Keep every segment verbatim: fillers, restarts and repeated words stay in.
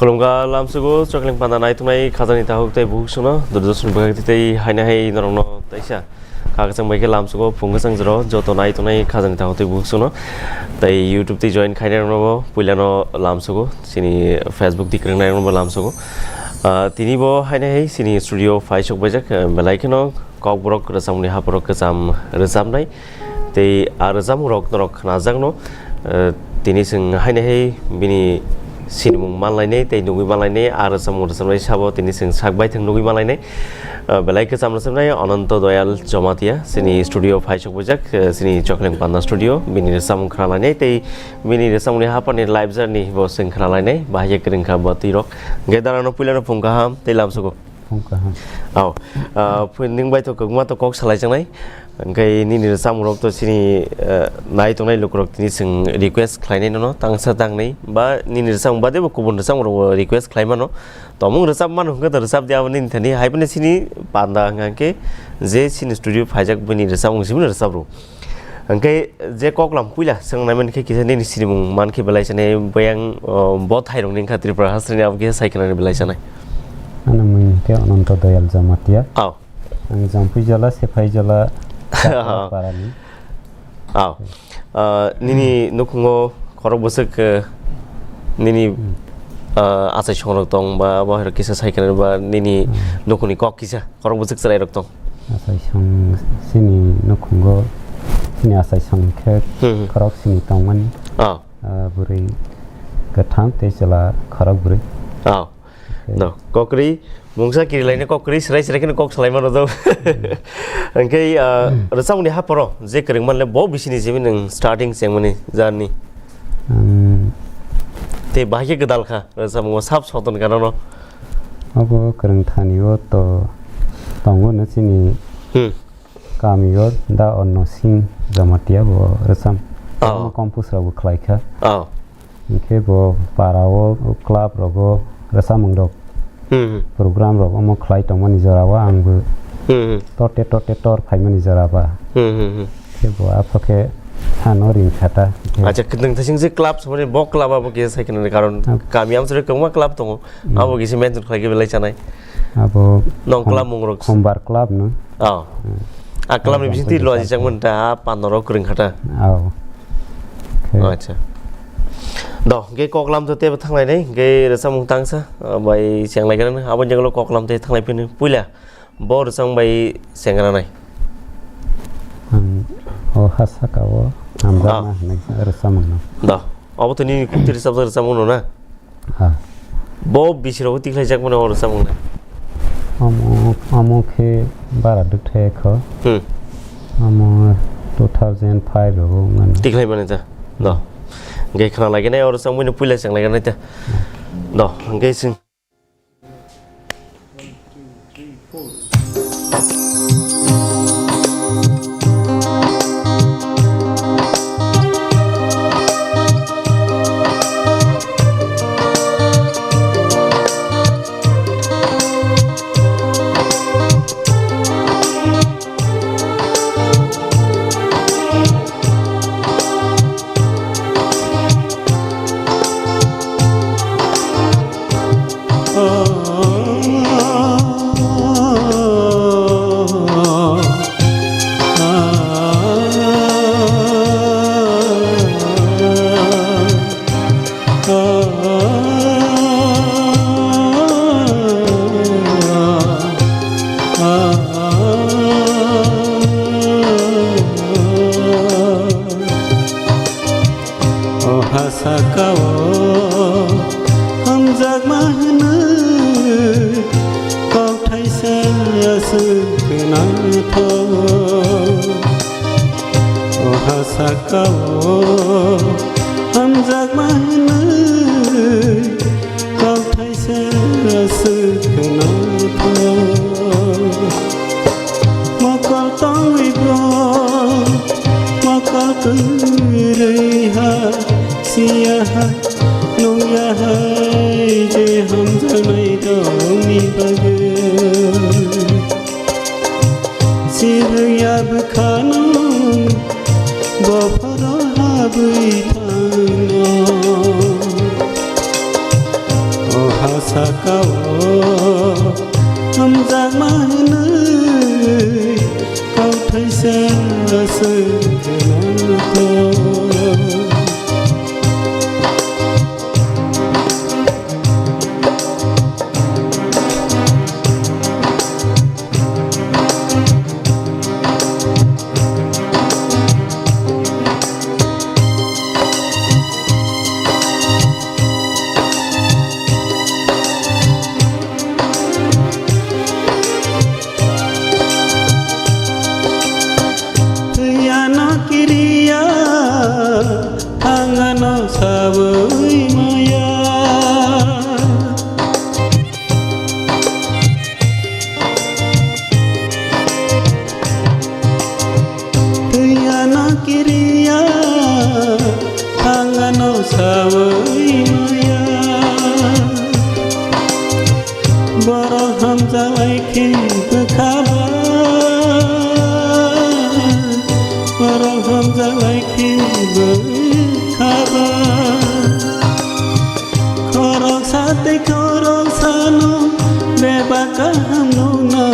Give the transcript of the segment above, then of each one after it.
Khulumkha lamsugo chokling panda naitongnai khajani tahuk tei buhuk songno Doordarshan bwkhak tei haino hai norokno taisa kha kwchang bai khe lamsugo phung kwchang jora joto naitongnai khajani tahuk tei buhuk songno tei YouTube tei join khainai rokno bo puilano lamsugo chini Facebook tei kwrwngnairokno bo lamsugo. Ah, tini bo haino hai chini studio phai sok baijak, eh, belai kheno kokborok rwchapmungni hapharo kwcham rwchapnai. Tei a rwchapmungrok norok khnajakno, eh, tini chwng haino hai bini sinimung manlainai tei nugwi manlainai, a rwchapmung rwchapnai sabo tini chwng sak baithang nugwi manlainai. Eh, belai kwcham rwchapnai Ananto Doyal Jamatia, chini studio phai sok baijak, eh, chini Chokling Panda studio, bini rwchapmung khnalainai tei bini rwchapmungni haphani live journey bo chwng khnalainai, bahai khe kwrwngkha bo twi rok. Hwnkhe darano puilano phung kaham tei lamsugo. Phung kaham. Aw, ah, phun nwng bai to kwbangma to kok salai changnai. Hwnkhe nini rwchapmung rok to chini, ah, nai tongnai lukurok tini chwng request khlainai nono tangsa tangnai ba nini rwchapmung bade bo kubun rwchapmung rok bo request khlai mano. Tomung rwchap mano hwnkhe to rwchap di abo nini thani hai phano chini panda hwnkha khe je chini studio phaijak bini rwchapmung simi rwchap rw. Hwnkhe je koklam puila swngnai mankhe kisa nini sinimung mankhe belai sanai, buyang, o, bo thairokni wngkha Tripura hasteni abo kisa sai khwnani belai sanai. Ani mung khe Ananto Doyal Jamatia. Aw. Ang Jampui Jola, Sephai Jola, Parani. Aw. Ah, nini nukhungo khorok bwswk, eh, nini, Hmm. ah, achai songrok tong ba bo hai rok kisa sai khwnani ba nini Hmm. nukhungni kok kisa? Khorok bwswk chwrairok tong? Achaisong chini nukhungo, chini achaisong khe Hmm, hmm. khorok sini tongmani. Oh. Ah, bwrwi kwthang tei chwla khorok bwrwi. Oh. Okay. No, kokri, mungsa kirilaini kokri, srai srai kheno kok salai mano do. Hmm. Hwnkhe, ah, Hmm. rwchapmungni hapharo je kwrwngmanle bo bisini jemi nwng starting chengmani jarni. Hmm. Tei bahai khe gwdal kha, rwchapmungo sab soton kha nono. Abo kwrwng thani o to tongo no chini Hmm. kami o da Onno Singh Jamatia bo rwchap. Oh. Omo compose rok bo khlai kha. Oh. Hwnkhe bo para o club rogo rwchapmung rok Hmm, hmm. program rok omo khlai tongmani jora o ang bo Hmm, hmm. torte torte tor phaimani jora ba. Hmm, hmm, hmm. Khe bo apha khe ano ring kha ta. Acha, nwng thasing je club samani bo club abo kisa sai khwnani karon Ah. kami amsore kwbangma club tongo. Hmm. Abo kisa mention khlai khe belai chanai. Abo Nong Khom-, club mung rok. Khombar club no. Oh. Hmm. A club ni Abo bising twi kisa loji sai chang khwna. Man ta, a panno rok kwrwng kha ta. Oh. Okay. Acha. Do, ge koklam to tebo thanglai nai, ge rwchapmung tangsa, ah, bai chenglai gana, abo jenglo koklam te thanglai phini puila. Bo rwchapmung bai chengra nai. Ang o ha saka o hamjakma Ah. Hwnwi rwchapmung no. Da. Abo to nini khukti rwchapjak rwchapmung no na? Ah. Bo bisi rok tikhlai jak mano o rwchapmung no. Amo, amo khe bara dwkthai kho. Hmm. Amo two thousand five rogo wngmani. Tikhlai mani ta. Da. Ge khna lagi nai o rwchapmung no puila chenglai gana ta. Hmm. Da. Ge sing. O ha saka o hamjakma hwnwi kok thaisa aswk khwnathok. O ha saka o hamjakma hwnwi kok thaisa aswk khwnathok. Mokol tongwi bo mokol kwrwi ha siya ha nungya hai je hamjaknai rokni bagwi. Sirya bwkhano bophoro habwi thangno. O Kao hamjakma hwnwi kauthaisa aswk khwnathok. Thwiyano kiriya thangano sabwi maya. Thwiyano kiriya thangano sabwi maya. Borok hamjalai khe bwkhaba, borok hamjalai khe bwkhaba. Khoroksa tei khoroksano bebak kaham nukna.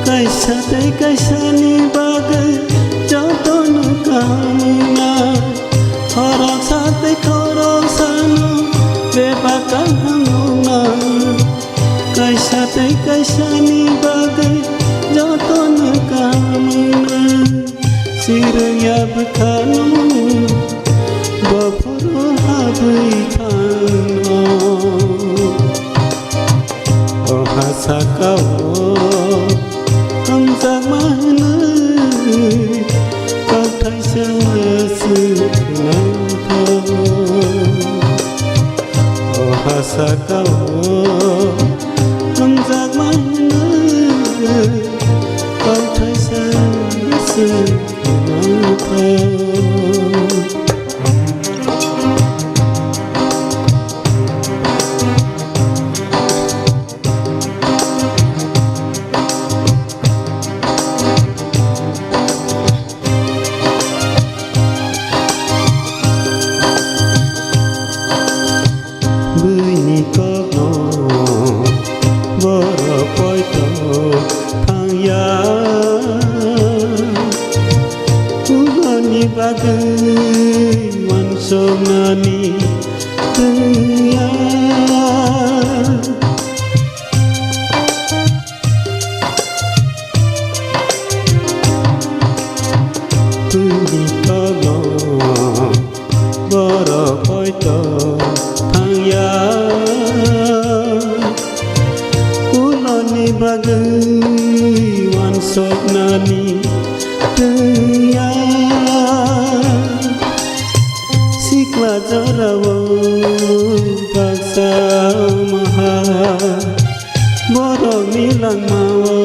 Kaisa tei kaisani bagwi jotono kaham wngna. Khoroksa tei khoroksano bebak kaham wngna. Kaisa tei kaisani bagwi jotono kaham wngna. Sirwngya bwkhano bophuru habwi thangno. O ha sakao hamjakma hwnwi kauthaisa swk khwnathok. O ha sakao hamjakma hwnwi kauthaisa swk khwnathok. Buini kokno borok poito thangya. Kubuni bagwi wansuknani thangya. Twi tolo borok poito thangya. Kunoni bagwi wansuknani thangya. Sikla jorao baksa maha. Borokni langmao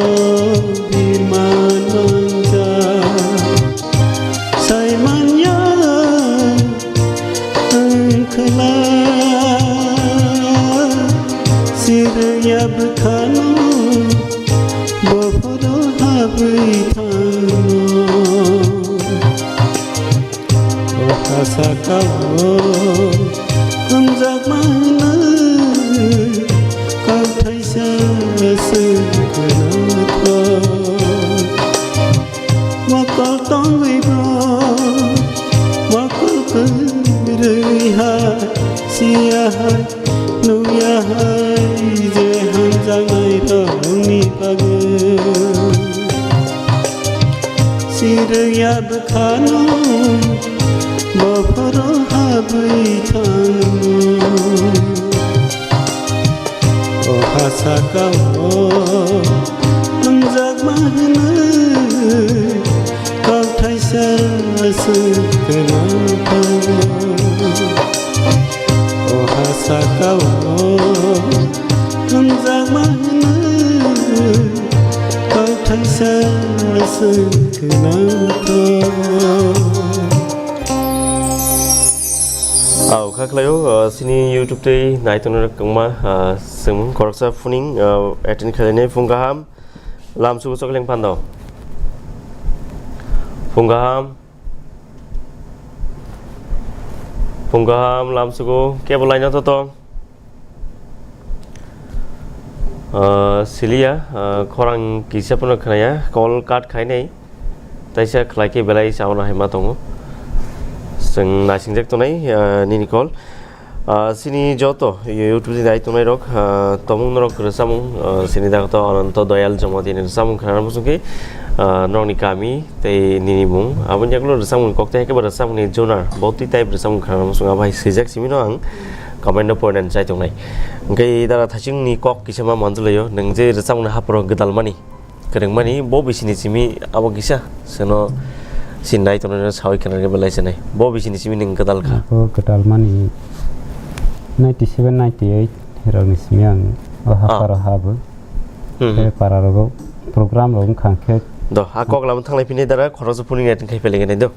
birman manjak. Saimanya wngkhwla sirwngya bwkhano bophoro habwi thangno. O ha sakao hamjakma hwnwi kauthaisa swk khwnathok. Mokol tongwi bo mokol kwrwi hai siya hai. Nukya hai je hamjaknai rokni bagwi. Sirwngya bwkhano bophoro habwi thangno. O ha sakao hamjakma hwnwi kauthaisa swk khwnathok. O ha sakao hamjakma hwnwi kauthaisa swk khwnathok. Au, kha khlaio, ah, sini YouTube tei naitongrok wngma, ah, swngmung khoroksa phuning, ah, attend khlainai phung kaham. Lamsugo Chokleng Pando. Phung kaham. Phung kaham, lamsugo, kebo laina to tong. Ah, siliya, ah, khorang kisa phano khnaya, call cut khainai, taisa khlai khe belai sauna hai ma tongo. Chwng naisingjak tonai, ah, nini call. Ah, chini joto YouTube ni nai tongnai rok, ah, tomung norok rwchapmung, ah, chini dagoto Ananto Doyal Jamatia ni rwchapmung khnana muchung khe, ah, norokni kami tei nini mung. Aboni yagulo rwchapmung kok tei haikhe bo rwchapmung ni jonar, bo twi type rwchapmung khnana muchung abo hai swijak simi no ang comment o porinani chai tongnai. Hwnkhe dara thaching ni kok kisa ma manjwlaio, nwng je rwchapmung ni hapro gwdalmani. Kwrwngmani bo bisini simi abo kisa seno sinai tongnai sawi khna belai sinai. Bo bisini simi nwng gwdal kha. Bo gwdalmani ninety seven, ninety eight rokni simi ang o Ah. haparo habo. Hmm, hmm. Tei para rogo program rok wngkha khe. Do, ha kok lama thanglai phini dara khoroksa phone ni net khai pele gene do.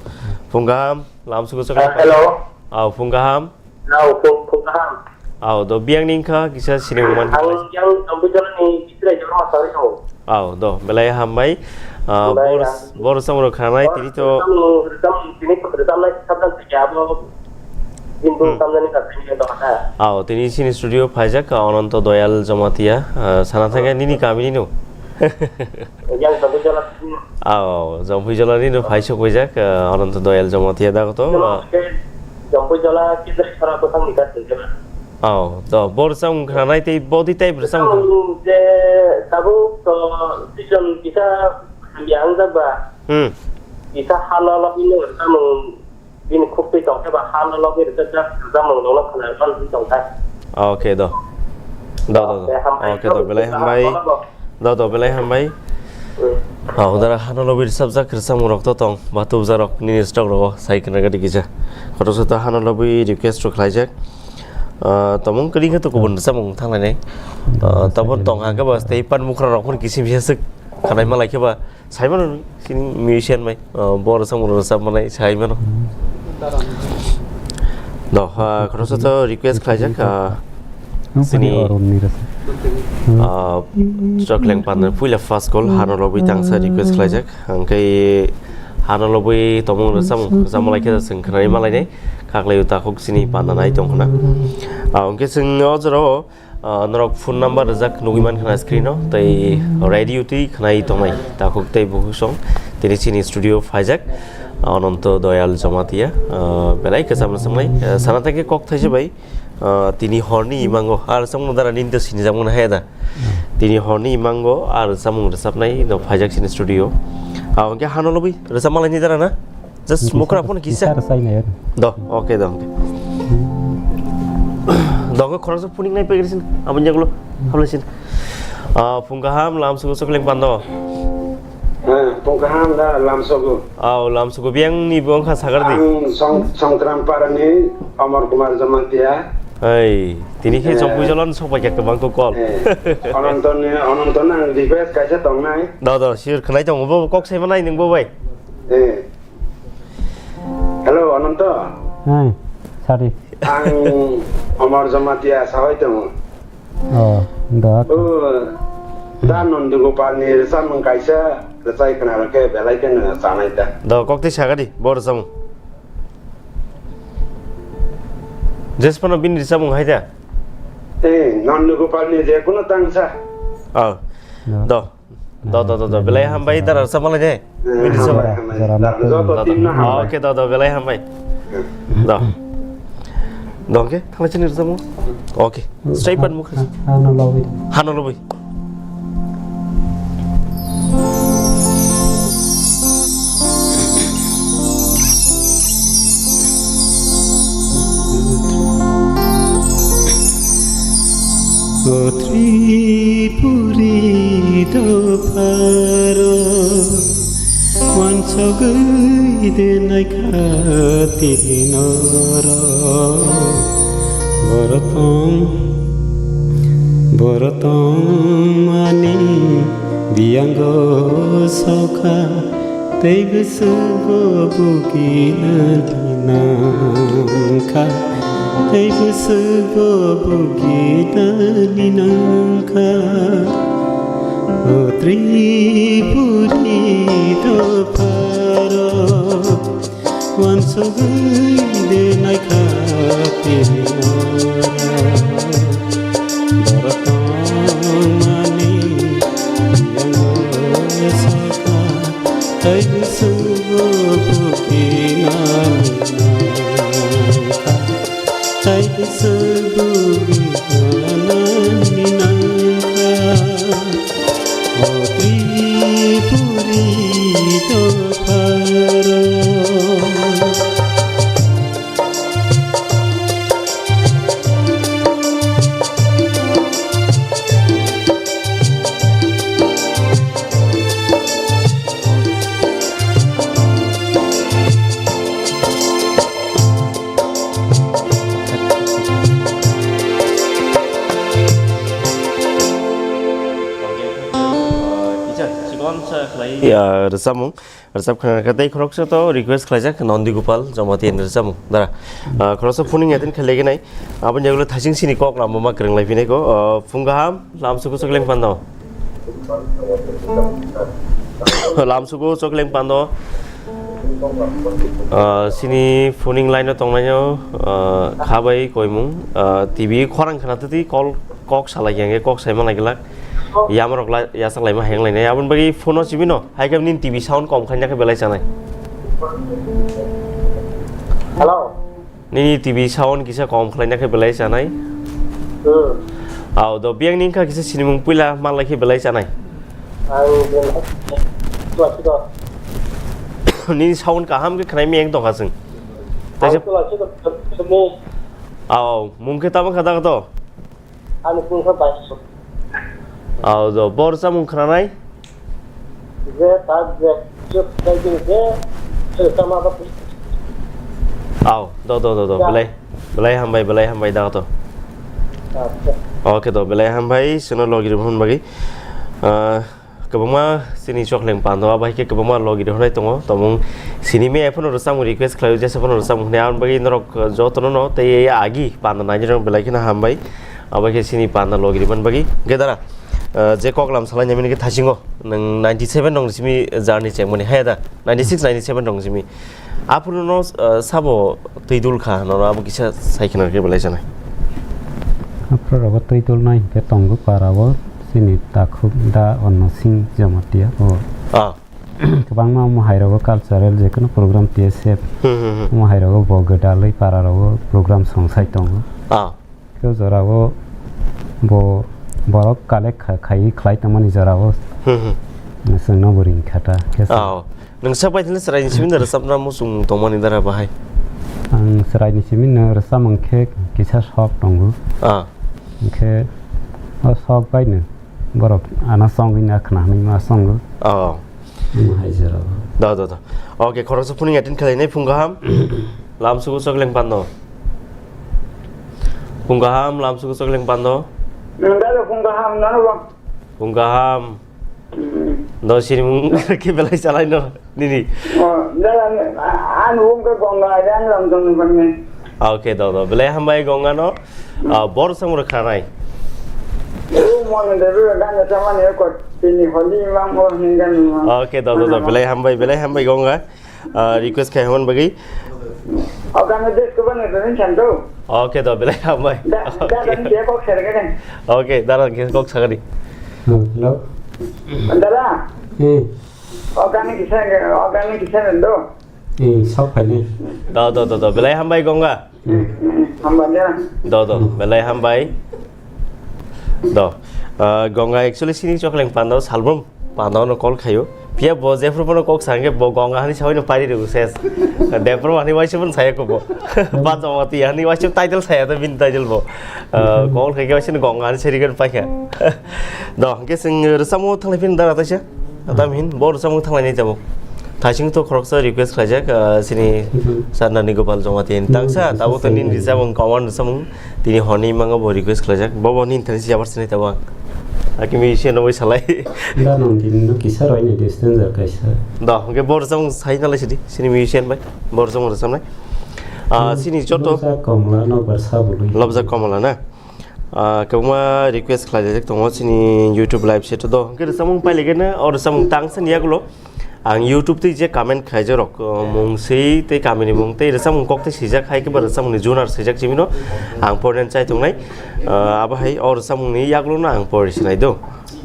Phung kaham, lam sugo Ah, chakla. Hello. Ah, phung kaham. Nao, phung, phung kaham. Ao, do biyang ni wngkha kisa sinimung man Ang kha. Yang Jambui Jala ni Chitrai Jorma sawi tongo. Ao, do belai hambai. Ah, Belai bor, ham. Bor samung rok khanai tini to. Rwchapmung, rwchapmung, tini to rwchapnai sabjak khe abo. Hindu Hmm. tamjani ka tini to kha. Ao, tini sini studio phaijak, ah, Ananto Doyal Jamatia, ah, sana thangya nini kami ni no. Yang Jambui Jala. Ao, Jambui Jala ni no phai sok wijak, ah, Ananto Doyal Jamatia da ko to, ah. Jambui Jala kidra sara ko thang ni ka tini. Ao, to bor samung khanai tei body type rwchapmung. Samung je tabuk to season kisa hamya wngjak ba. Hmm. Kisa hano lobino samung bini khuk twi tong khe ba hano lobwi rwchapjak rwchapmung rokno khna man twi tong kha. Okay do. Do, do, do. Okay, hambai. Okay, do, belai hambai. Do, do, belai hambai. Hmm. Ao, dara hano lobwi rwchapjak rwchapmung rok to tong ba tubjak rok nini stock rogo sai khna gadi kisa. Koto soto hano lobwi request rok khlaijak. Ah, tomung kri khe to kubun rwchapmung thanglainai. Ah, tabuk tong hangkhe ba tei pan mukra rok phano kisim kisa swk khanai malai khe ba sai mano sini musician bai, ah, bo rwchapmung rwchap manai sai mano. Do, ah, khoroksa to request khlaijak, ah, sini, ah, Chokleng Panda puila first call hano lobwi tangsa request khlaijak. Hwnkhe hano lobwi tomung rwchapmung rwchap malai khe chwng khnai malai nai. Khaklai o takhuk sini panda nai tong khna. Ah, hwnkhe chwng o jorao, ah, norok phone number rijak nugwi man khna screen o, tei radio twi khnai tongnai takhuk tei bukhuk song tini chini studio phaijak, ah, Ananto Doyal Jamatia, ah, belai kwcham rwchapnai, ah, sana thangkhe kok thaisa bai, ah, tini horni imango, ar samung dara nini to sinijak mano haya da. Tini horni imango, ar samung rwchapnai no phaijak chini studio. Ah, hwnkhe hano lobwi rwchap malai ni dara na? Just mokra phone kisa. Kisa rwchai nai. Do, okay, do, okay. Do, okay, khoroksa phuning nai pegri sin. Aboni yagulo, hamle sin. Ah, phung kaham, lam sugo Chokleng Panda. Eh, phung kaham da, lam sugo. Ao, lam sugo biyang ni bo wngkha sagar di. Ang Song-, Songkram Para ni Amar Kumar Jamatia. Ei, tini khe Eh. Jambui Jala ni sok bai kha kwbang kok call. Eh, Ananto ni, Ananto ni ang request kaisa tongnai. Do, do, sure, khwnai tongo, bo kok sai manai nwng bo bai. Eh. Hello, Ananto. Hai, sorry. Ang Amar Jamatia sahoi tongo. Oh, da. Oh, da Nandi Gopal ni rwchapmung kaisa rwchai khna rokhe belai kheno chanai da. Do, kok twi saga di, bo rwchapmung. Jesphano bini rwchapmung hai da? Eh, Nandi Gopal ni je kuno tangsa. Oh, do. Do, do, do, do. Belai hambai dara rwchap malai de. Bini rwchapmung. Joto team no hambai. Okay, do, do, belai hambai. Do. Do, okay. Thanglai chini rwchapmung. Okay. Straight pan mukha. Hano lobwi. Hano lobwi. O Tripuri dopharo wansogwi denai kha tini norok. Borotong, borotong mani biyango sokha. Tei bwswk bo bugina ni nangkha, tei bwswk bo bugina ni nangkha. O Tripuri dopharo wansogwi de naikha tini ora. Borok tongma Ya, rwchapmung, rwchap khna kha tei khoroksa to request khlaijak Nondi Gopal Jamatia ni rwchapmung. Dara, ah, khoroksa phuning atin khlaigenai. Aboni yagulo thasing sini kok lama ma kwrwng lai phinai ko. Ah, phung kaham, lamsuku chokleng pando. Lamsuku chokleng pando. Ah, sini phuning line o tongnaino, ah, khabai koimung, ah, T V khorang khna twi kol kok salai khe kok saima lai glak. Yamrok la, yasak laima heng lainai. Aboni bagwi phone o sibino. Hai khe nini T V sound kom khaina khe belai chanai. Hello. Nini T V sound kisa kom khlaina khe belai chanai. Hmm. Au, do biyang ni kha kisa sinimung puila malai khe belai chanai. Ang belai. Nini sound kaham khe khnai miyang tongkha chwng. Taisa. Au, mung khe tamo kha da to? Ani phone kha bai. Au, do, bo rwchapmung khwnanai? Je, ta, je, je, je, je, je, tama ba. Au, do, do, do, do, ya. Belai, belai hambai, belai hambai, da to. Acha. Okay, do, belai hambai, sino logi rwmani bagwi. Ah, Kwbangma chini chokleng pando, abo hai khe kwbangma logi rok tongo. Tongmung sini me phone rwchapmung request khlaio, jesa phone rwchapmung hwnwi, aboni bagwi norok jotono no tei agi panda nainai rok belai kheno hambai. Abo hai khe chini panda logi rwmani bagwi. Hwnkhe dara, ah, je koklam salai nai mani khe thasingo nwng ninety seven rok ni simi journey chengmani, haya da? Ninety six, ninety seven rok ni simi. Aphuru no, ah, sabo twi dul kha, nono abo kisa sai khna khe belai sanai. Aphuru rogo twi dul nai hwnkhe tongo para o chini takhuk da Onno Singh Jamatia o. Ah. Kwbangma omo hai rogo cultural je kono program T S F. Hmm, hmm, hmm. Omo hai rogo bo gwdalwi para rogo program song sai tongo. Ah. Khe jorao bo borok collect kha-, khaiwi khlai tongmani jorao. Hmm, hmm. Chwngno bo ring kha ta. Khe sa- Oh. Nwng sak bai thani chwraini simi no rwchapna muchung tongmani dara bahai? Ang chwraini simi no rwchapmung khe kisa sok tongo. Ah. Hwnkhe o sok bai no borok ano chongwi na khna hwnwi ma chongo. Oh. Omo hai jora o. Da, da, da. Okay, khoroksa phuning attend khlainai phung kaham. Lamsuku chokleng pando. Phung kaham, lamsuku chokleng pando. Nwng da phung kaham, nono bo. Phung kaham. Hmm. Do sini mung khe belai salai no nini. Oh, da, ani wng khe Gonga, yang lam tong ni. Okay, do, do. Belai hambai Gonga no. Ah, bor samung rok khanai. O, mon de ru gan ta mani ko tini holi mang o hingan ma. Okay, do, do, do. Belai hambai, belai hambai Gonga. Ah, request khai hon bagi. O gan de ko ban de rin chan do. Okay, do, belai hambai. Da, da, da, Okay. Dia kok serga kan. Okay, dara ke kok sagadi. Hello. Dara. Hmm. O gan kisa, o gan kisa do. Hmm, sok phai ni. Do, do, do, do. Belai hambai Gonga. Hmm, hmm, hambai ya. Do, do. Hmm. Belai hambai. Do. Ah, Gonga actually sini chokleng pando salbrum pando no call khayo. Phiya bo jephru bono kok sangke bo Gonga hani sawino pari rw ses. Debro hani waisa pun saya ko bo. Bajamati hani waisa title saya to bin title bo. Ah, call khaike waisa Gonga hani serigan paikha. Do, hwnkhe chwng rwchapmung thanglai phini dara taisa. Tam hin, bo rwchapmung thanglainai tabuk. Thaising to khoroksa request khlaijak, ah, chini Mhm. Sarnani Gopal Jamatia ni tangsa, Mhm. tabuk to nini rwchapmung, common rwchapmung, tini hwnwi manga bo request khlaijak. Bo bo nini thani si abar sinai tabuk ang. Aki musician no bai salai. Da nong tini no kisa roi ni distance kaisa. Da, hwnkhe bo rwchapmung sai nalai sidi, chini musician bai, bo rwchapmung rwchapnai. Ah, Hmm. chini joto Lobjak Komla no bar sa bului. Lobjak Komla na? Ah, kwbangma request khlaijak tongo chini YouTube live set o do. Hwnkhe rwchapmung pailai khe no, o rwchapmung tang sani yagulo ang YouTube twi je comment khlaijak rok, oh, mung swi tei kamini mung tei rwchapmung kok tei swijak, hai khe bo rwchapmung ni junar swijak chimino ang pornen chai tongnai. Ah, abo hai o rwchapmung ni yagulo no ang por sinai do.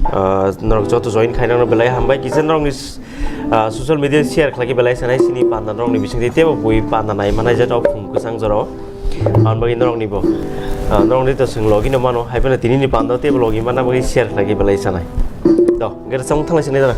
Ah, norok joto join khainai no belai hambai. Kisa norokni, ah, social media share khlai khe belai sanai sini panda norokni bisingtwi teibo bui panda nai manai jat o phung kwchang jorao. Aboni bagwi norokni bo, ah, norokni to chwng logi no mano, hai phano tini ni panda teibo logi manna bagwi share khlai khe belai sanai. Do, hwnkhe rwchapmung thanglai sinai dara.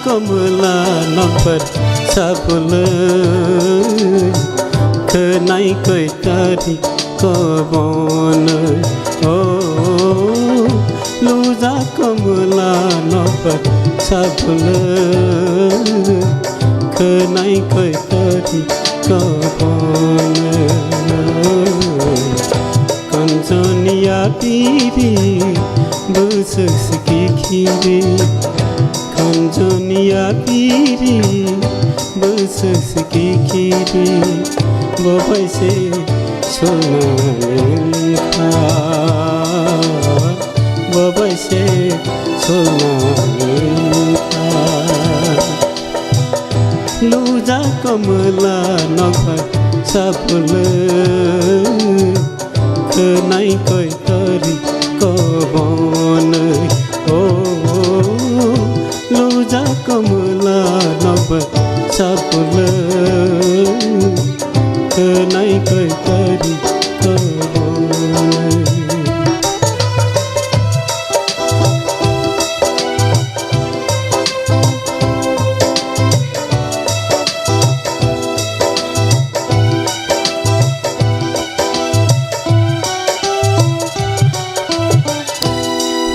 Komla nokbar sabulwi khwnai koitari kobonwi o luja komla nokbar sabulwi khwnai koitari kobonwi. Kanjani yapiri bwswk swkikiri, kanjani yapiri bwswk swkikiri, bo bai se sulnani wngkha, bo bai se sulnani wngkha. Luja komla nokbar sabulwi khwnai koitari kobonwi o luja komla nokbar sabulwi khwnai koitari kobonwi.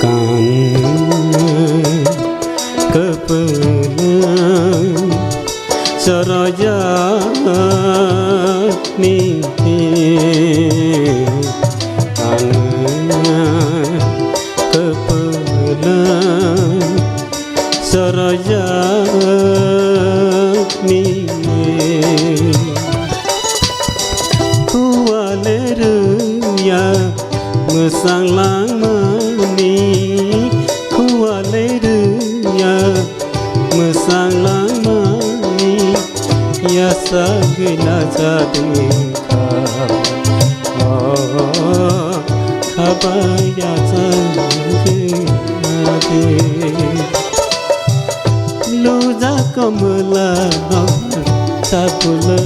Kan kwpwlwng chorojakni, ang kwpwlwng chorojakni. Khuale rwngya mwsang langmani, khuale rwngya mwsang langmani, yasagwi najadi kha, o khabai yasagwi nadi. Luja komla nokbar sabulwi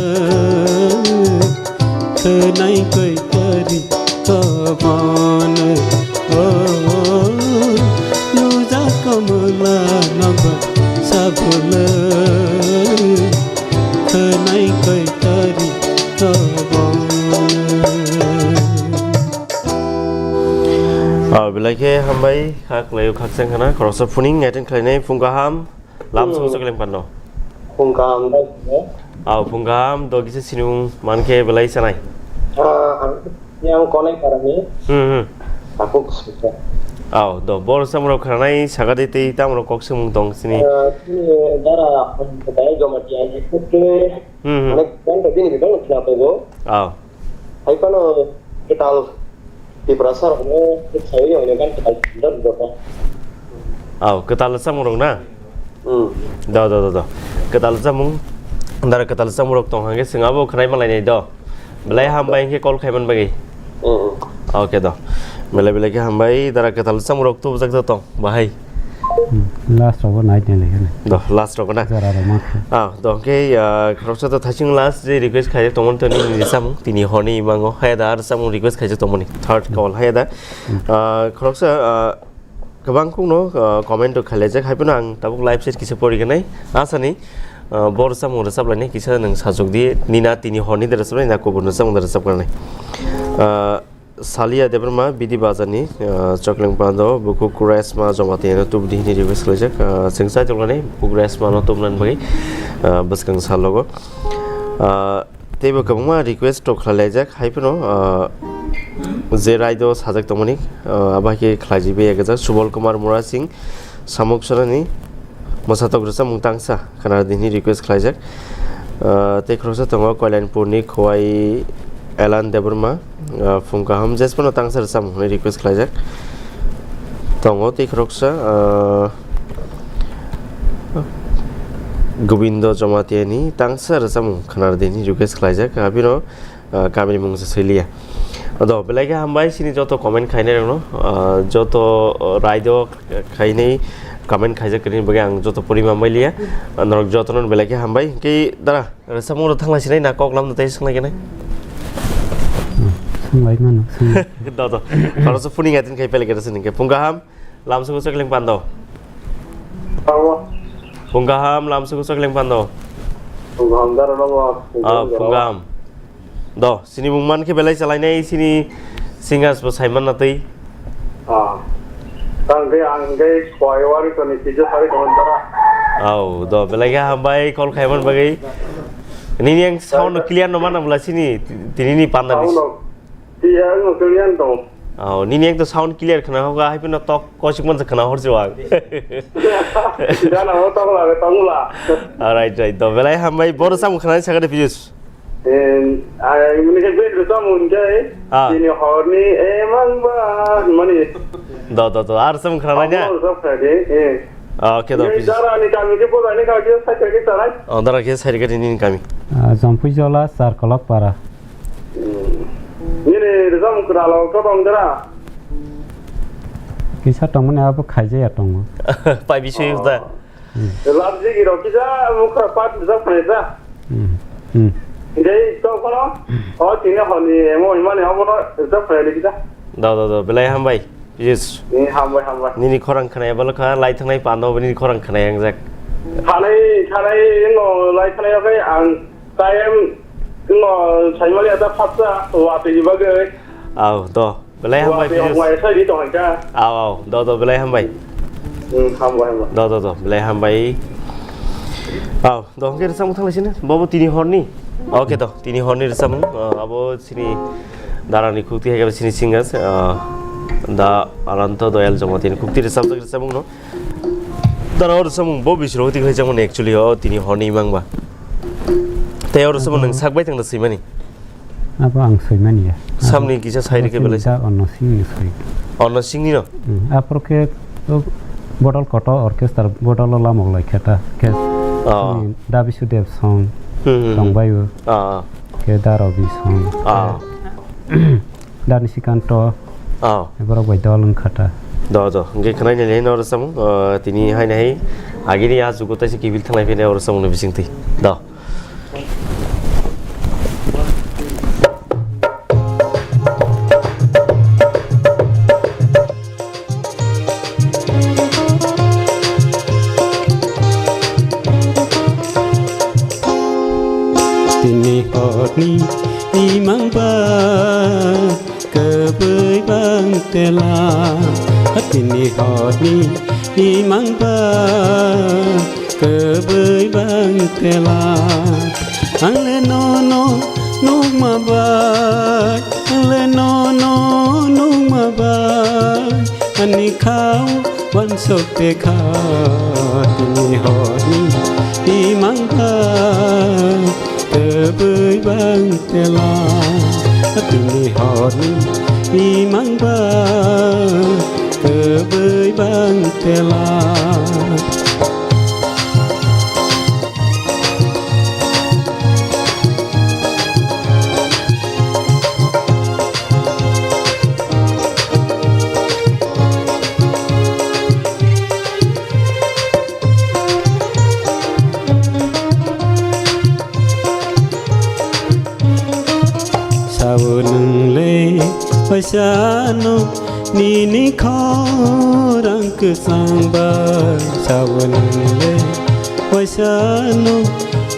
khwnai koitari kobonwi o luja komla nokbar sabulwi khwnai koitari kobonwi. Ah, belai khe hambai, kha khlaio khakchang khana, khoroksa phuning attend khlainai phung kaham, lam Hmm. song chokling pando. Phung kaham dai khna. Aw, phung kaham, do kisa sinimung man khe belai sanai. Ah, ang, yang konai parani. Hmm, hmm. Apuk suka. Aw, do, bor samrok khanai sagadi tei tamrok kok sumung tong sini. Ah, sini dara, dai joma tiang, ekte. Hmm, hmm. Onek kan tadi ni bidang khna pego. Aw. Hai phano kwtal Tiprasa rokno sawi hwnwi gan kwtal dot dot. Aw, kwtal chamung rok na? Hmm. Do, do, do, do. Kwtal chamung, dara kwtal chamung rok tong hangke chwng abo khwnai malainai do. Belai hambai hwnkhe call khaiman bagwi. Hmm. Okay do. Belai belai khe hambai, dara kwtal chamung rok tubujak do tong. Bahai. Hmm, last rogo nai nai lagi na. Do, last rogo na. Jora rok ma khe. Ah, do, hwnkhe, ah, khoroksa to thasing last je request khaijak tongmani to nini samung, tini horni imango haya da ar samung request khaijak tongmani. Third call haya da. Hmm. Ah, khoroksa, ah, kwbang khungno, ah, comment rok khailaijak, hai phano ang tabuk live chat kisa pori gwnai. Asani, ah, bor samung rwchap lainai kisa nwng sajwk di, nina tini horni da rwchap lainai, na kubun rwchap lainai. Ah, Salia Debbarma, Bidi Bazarni, ah, Chokleng Pando, bukhuk Resma Jamatia no tubudi hini request khlaijak, ah, chwng chai tongmani, bukhuk Resma no tubunani bagwi, ah, bwskang salogo. Ah, teibo kwbangma request rok khlailaijak, hai phano, ah, je raido sajak tongmani, ah, abo hai khe khlaijibai ekjak, Subal Kumar Murasing, Samuk Sonani, Mwsatok rwchapmung tangsa khna dinhi request khlaijak. Ah, tei khoroksa tongo Koilanpurni Khowai Elan Debbarma, ah, phung kaham jesphano tangsa rwchapmung hwnwi request khlaijak. Tongo tei khoroksa, ah, Gobindo Jamatiani tangsa rwchapmung khna dinhi request khlaijak. Abino ah, kamini mung se siliya. Do, belai khe hambai, sini joto comment khainai rokno, ah, joto, ah, raido khainai comment khaijak kwrwini bagwi ang joto pori mambai liya. Ah, norok jotono belai khe hambai. Hwnkhe dara, rwchapmung rok thanglai sinai na kok lamno tei swnglai khe nai? Swnglai mano, swnglai. Do, do. Khoroksa phuning atin khai pele khe rwchapmung khe phung kaham, lamsongo chokling pando. Abo. Phung kaham, lamsuk usak leng pando. Phung kaham, dara nobo, phung Ah, kaham, phung dara. Kaham. Do, sini mung man khe belai chalainai, sini singers bo saiman na twi. Ah. Tang khe ang khe khwai wari toni kisa sari toni dara. Au, do, belai khe hambai call khaiman bagwi. Nini ang sound Dara. Clear no mana bula sini, tini ni panda ni. Sound no. Iya, ang kalian tong. Oh, nini ekdom sound clear khna hoga, hai pino tok kosik man khna hor juang. Gana ho tong la, tong la. Ah, right, right. Do belai hambai boro sam khna sakade Piyush. Em, ai, muni ke bel sam un jai. Ah. Ini horni emang ba, mani. Do, do, do. Ar sam khna nya. Ang sam khade, eh. Ah, oke, do, Ini Piyush. Dara ni kami ke bola ni kami ke sai ke sarai. Oh, dara ke sai ke nini kami. Ah, Jampui Jola, Sarkolok Para. Hmm. Nini rijam kwralo kwbang dara? Kisa tongmani abo khaijaya tongo. Pai bisui da. Hmm. Lab jigi ro kisa mukha pat rijam khaisa. Hmm. Hmm. Dei to kono? Hmm. O tini honi emo imani obono rijam khaili kisa. Da, da, da, belai hambai. Yes. Ni hambai, hambai. Nini khorang khnaya balo kha, lai thangnai pando nini khorang khnaya ang jak. Thanai, thanai, no lai thanai, okay, ang Time no saimali ata phatsa watwi ni bagwi. Aw, do. Belai hambai, watwi Piyush. Ongwai sai di tong kha. Aw, aw. Do, do, belai hambai. Hmm, hambai, hambai. Do, do, do. Belai hambai. Aw, do, hwnkhe rwchapmung thang lai sini. Bobo tini horni. Okay, do. Tini horni rwchapmung. Ah, abo sini darani khukti hai khe sini singers. Ah, da Ananto Doyal Jamatia ni khukti rwchapjak rwchapmung no. Dara oro samung bo bisro hoti khai jamani actually o tini horni mangba. Tei oro samung nang sak bai tangda swimani. Abo ang swimani ya. Samni kisa sai rikhe belai. Da Onno Singh ni swi. Onno Singh ni no? Hmm, apro khe o bodol koto orchestra bodol o lamok lai khe ta. Khe Oh. Sini Da Bisudev song Hmm, hmm, hmm. Tong bai o. Ah, ah. Khe Da Ravi song. Ah. Dani Sikanto. Oh. Borok bai dol wngkha ta. Do, do. Hwnkhe khwnai nai nai no rwchapmung, ah, tini hai nai hai. Agini a jugo taisa kibil thanglai phainai o rwchapmung ni bisingtwi. Do. Tini horni imang ba kwbwi bang tela, tini horni imang ba kwbwi bang tela. Ang le nono nukma bai, ang le nono nukma bai, ani khao wansok te kha. Tini horni imang ba kwbwi bang tela, tini horni imang ba kwbwi bang tela. Sabo nwng le paisa no nini khorang kwchang bai, sabo nwng le paisa no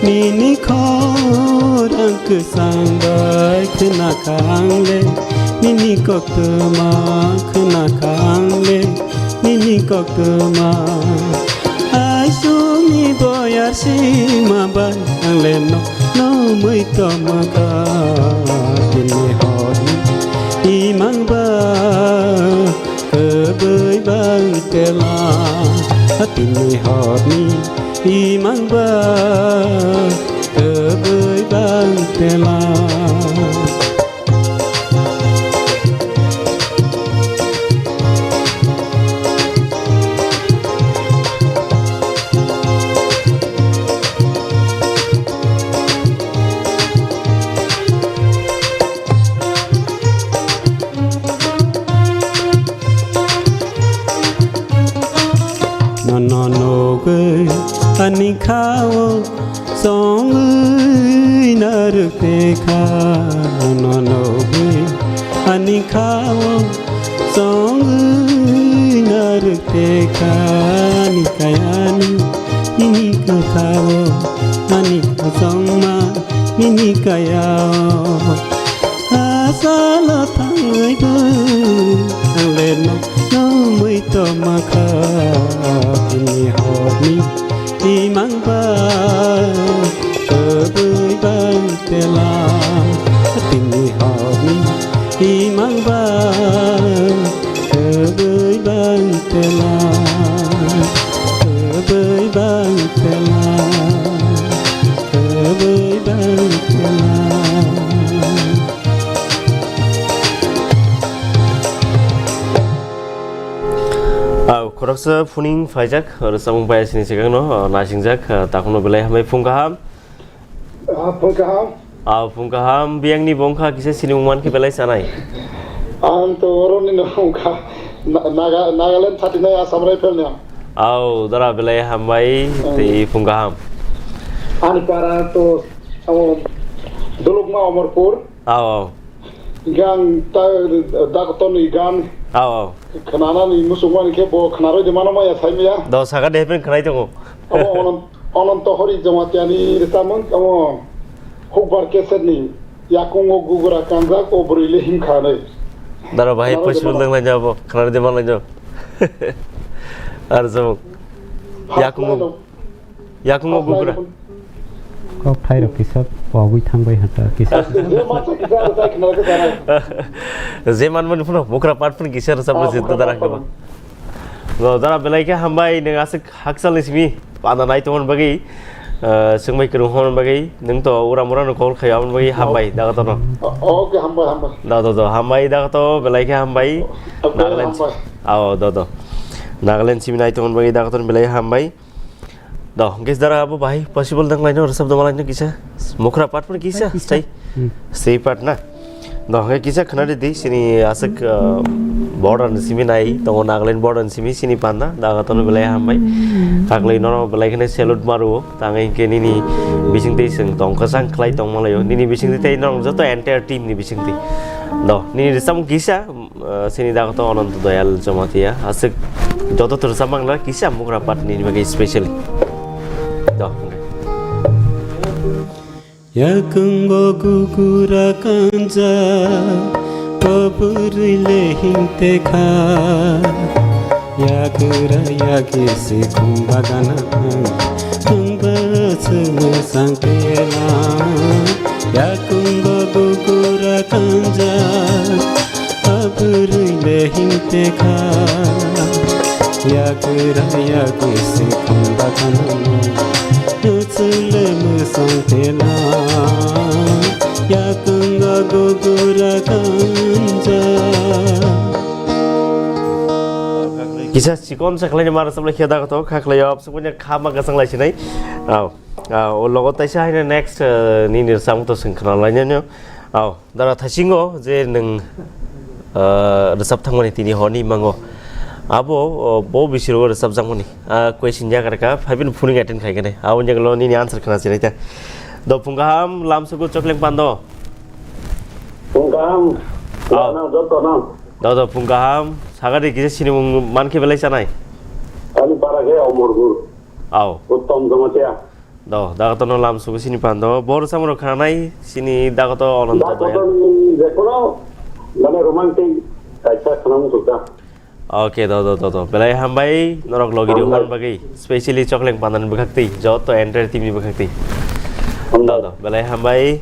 nini khorang kwchang bai, khna kha ang le nini koktwma, khna kha ang le nini koktwma. Aisukni boyar sima bai ang le no, no mui tongma kha. Tini horni imang ba kwbwi bang tela, tini horni imang ba kwbwi bang tela. Nono nugwi ani khao chongwi narwk tekha, nono nugwi ani khao chongwi narwk tekha, ani kayani nini Tao ani chongma nini kayao asalo thangwi bo ang le no nongmwi tongma kha tini horni imang ba kwbwi bang tela tini horni imang ba Kwbwi bang tela, kwbwi bang tela, kwbwi bang tela. Au, khoroksa phuning phaijak, oro samung bai sini sikang no, o, nasingjak, o, takhuk no belai hambai phung kaham. Ah, phung kaham. Ah, phung kaham, biyang ni bongkha kisa sinimung man khe belai sanai. Ang to oro ni no wngkha. Na-, Naga-, Nagaland thati nai Assam Rifle ni ang. Au, dara belai hambai, Hmm. Tei phung kaham. Ani para to, amo, Dulukma Omorpur. Au, au. Gang ta, Doctor ni gan. Au, au. Khwnanani muchungmani khe bo khwnarwi de mano maya saimaya. Do saka de hepeng khwnai tongo. Abo Onon-, Ononto Hori Jamatia ni rwchapmung amo Hukbar Cassette ni Yakungo Gugura Kanjak o bwrwi le himkha hinwi. Dara bahai Khwnarwi de possible mano. Dang lai jabo, khwnarwi de man lai jabo. Ar jabo. First Yakungo. Line of Yakungo Gugura. Kok thai rok kisa pogwi thangbai hata kisa. Je mansa kisa rwchai khna khe sanai. Je manmani phano bukra part phano kisa rwchapna Ah, jitna bukra darang part khe ba. Phano. Go dara belai khe hambai nwng aswk hakchal ni simi panda nai tongmani bagwi, ah, swngbai kwrwng hwnmani bagwi nwng to ura mura no call khai aboni bagwi hambai daga tono. Oh, okay, hambai, hambai. Da, da, da, hambai daga to belai khe hambai. Okay, Nagaland. Hambai. Ao, da, da. Nagaland simi nai tongmani bagwi daga tono belai hambai. Do, hwnkhe dara abo bahai possible dang laino, rwchap doma laino kisa. Mukra part pun kisa, Kisa. Stay. Hmm. Stay part na. Do, hwnkhe kisa khna di, sini aswk, uh, border ni simi nai, tongo Nagaland border ni simi, sini panda, daga tono belai hambai. Kaklai nono belai khene salute maru, tangai hwnkhe nini bising tei seng tong kwchang khlai tong malayo. Nini bising tei norok joto entire team ni bising tei. Do, nini rwchapmung kisa, Ah, sini dago to Ananto Doyal Jamatia. Aswk joto thursa mangla kisa Mukra part ni bagwi specially. Do. Yakungo gugura kanja, o bwrwi le himte kha. Yagra yagi sikhum bagana, thangba chwngno sangpela. Yakungo gugura kanja, Aburui le himte kha, yakura yakui se khumba kanani, nuchule musang tela, yakunga gogura kanja. Kisa chikon sa khlaini mara samle kheda koto kha khlai op sukuni khama gasang lai sinai. Au. Ah, o logo taisa haino next, eh, nini rwchapmung to swng khna lainani. Au, dara thaisingo je nwng, eh, rwchap thangmani tini honi mango. Abo, oh, bo bisiro rwchapjakmani. Ah, question ya karka, phaiben phuning attend khaikene. Abo nyaglo nini answer khna sinai ta. Do phung kaham, lamsugo chokleng pando. Phung kaham, Au. Nang joto nang. Do do phung kaham, sagari kisa sinimung mankhe belai chanai. Ani para khe Omorpur. Au. Uttom Jamatia. Do, dagoto no lam sugo sini pando. Bor samro khanai sini dagoto Ananto Doyal. Dagoto ni jekono mane romantic kaisa khana muchukha. Okay, do, do, do, do. Belai hambai, norok logi Hambai. Rihorna bagwi. Specially chokleng pandan bwkhak twi. Joto entire team ni bwkhak twi. Hambai. Do, do. Belai hambai.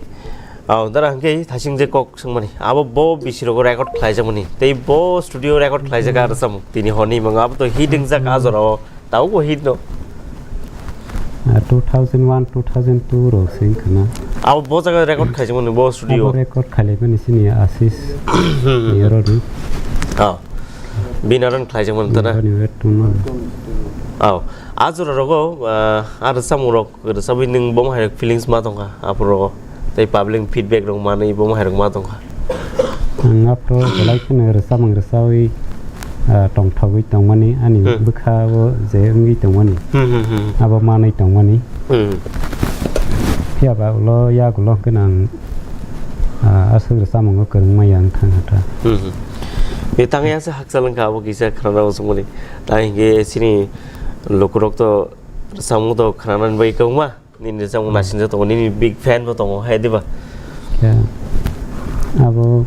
Au, dara hwnkhe thasing je kok swngmani. Abo bo bisi rogo record khlaijakmani. Tei bo studio record khlaijak ar samung. Tini honi mung abo to hit wngjak a jora o. Tabukbo hit no. Ah, two thousand one, two thousand two rok se wngkha na. Abo bo jaga record khaijak mani bo studio. Abo record khailai mani sini Ashish ni oro ni. Oh. Bini aro khlaijak mani tara. Bini aro tongmani. Oh. A jora rogo, ah, a rwchapmung rok rwchabwi nwng bomo hai feelings ma tongkha aphuru rogo. Tei public feedback rok manwi bomo hai rok ma tongkha. Ang aphuru belai kheno rwchapmung rwchabwi, ah, tongthogwi tongmani, ani Hmm. bwkha o je wngwi tongmani, Hmm, hmm, hmm. abo manwi tongmani. Hmm. Phiya ba ulo yak ulo hwnkhe no ang, ah, aswk rwchapmungo kwrwng maya wng thang kha ta. Hmm, hmm. Bini tangwi aswk hakchal wngkha abo kisa khwnana muchungmani. Tei hinkhe chini lukurok to Rwchapmung to khwnanani bagwi kwbangma nini rwchapmung naisingcha tongo, nini big fan bo tongo, hai diba? Khe abo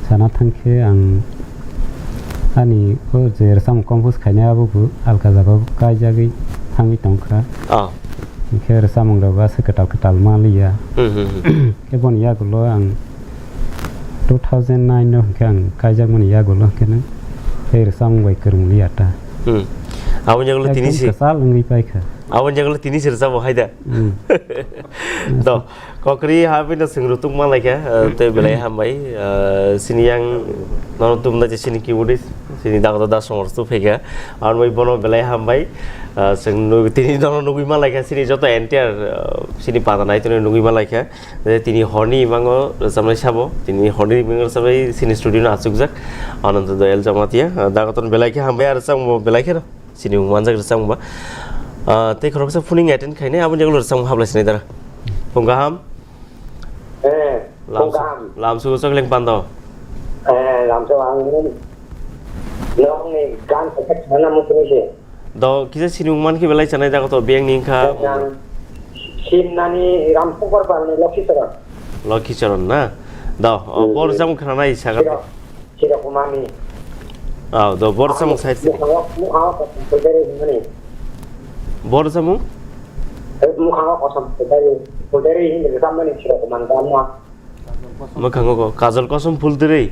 sana thangkhe ang ani o je rwchapmung compose khainai abo bo alka jagao kaijagwi thangwi tongkha. Ah. Hinkhe rwchapmung rok aswk kwtal kwtal manliya. Hmm, hmm, hmm. Khe boni yagulo ang two thousand nine no hinkhe ang kaijakmani yagulo hinkhe no tei rwchapmung bai kwrwng liya ta. Hmm. Aboni yagulo tini Ekdom se kwchal wngwi paikha. Aboni yagulo tini se rwchapmung hai da. Hmm. Do, kokri habino swngrutuk manlaikha, eh, tei belai hambai, eh, sini yang nono tumda je sini keyboardist, sini dagoda da songor tu phaikha. Aboni bai bono belai hambai, eh, swng nu-, tini nono nugwi manlaikha, sini joto entire, eh, sini pada nai tini nugwi manlaikha. Je tini horni imango rwchapnai sabo, tini horni imango rwchapnai sini studio no achukjak, Ananta Doyal Jamatia, eh, dagoda belai khe hambai ar rwchapmung belai khe no. Sini wng manjak rwchapmung ba. Ah, tei khoroksa phuning attend khainai, aboni yagulo rwchapmung hablai sinai dara. Phung kaham? Eh, phung Lamsu-, kaham. Lamsugo chokleng pando. Eh, lamsu ang nokni gan khaisa khana muchungse. Do kisa sini wng mankhe belai chanai dago to biyang ni wngkha. Ang simnani Ramsukor palni Lokhi Charan. Lokhi Charan na? Do, o, Hmm. Bo rwchapmung khwnanai sagat. Siro. Siro Kumani. Ah, do bor samung side se. Mukhango, mukhango kosom pulderwi hinmani. Bor samung? Eh, mukhango kosom pulderwi, pulderwi hinmani samani Siro Kuman kamwa. Mukhango ko, kajol kosom pulderwi?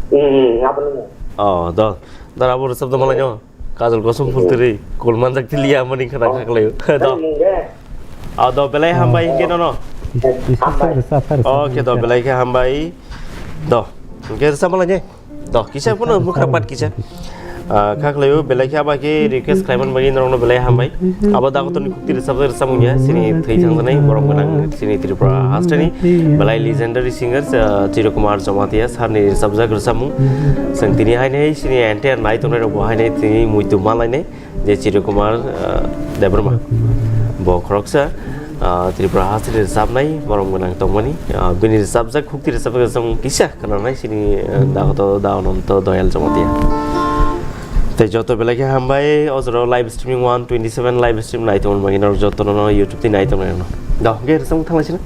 Hmm, hmm, aboni. Oh, do. Dara bor sab do malai no. Kajol kosom pulderwi, kul manjak tiliya mani khana khaklai. Do. Tani mung de. Ah, do belai hambai hinke nono. Isa sa, isa sa, isa sa. Okay, do belai khe hambai. Do. Hingke rwchapmung lainai. Do, kisa phano mwkhra pat kisa. Ah, khaklaio, belai khe abo khe request khlaiman bagwi norokno belai hambai. Abo dagotorni kukti rwchapjak rwchapmung ya, chini thwi thangjaknai borok gwnang chini Tripura hasteni belai legendary singer, ah, Tiro Kumar Jamatia sir ni rwchapjak rwchapmung. Chwng tini hainai chini entire nai tongnai rokbo hainai tini muitu ma lainai. Je Chiri Kumar, ah, Debbarma. Bo khoroksa, ah, Tripura hasteni rwchapnai borom gwnang tongmani. Ah, bini rwchapjak, khukti rwchapjak chwng kisa khwnanai chini, ah, dagoto da Ananto Doyal Jamatia. Tei joto belai khe hambai, o jorao live streaming one twenty seven live stream nai tongmani bagwi norok jotono no YouTube tei nai tongnai rokno. Da, hwnkhe rwchapmung thanglaisina.